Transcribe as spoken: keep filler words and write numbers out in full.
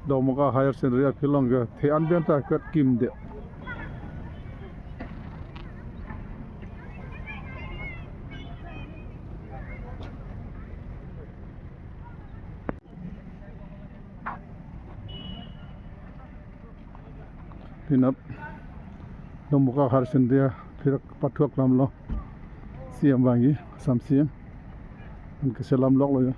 Domoka Higher Secondary aphilong ke the-an pen ta kat kimde. Pinap Domoka Higher Secondary aphi pathuak lamlo C M vangji, Assam C M. Anke selam loklo ya.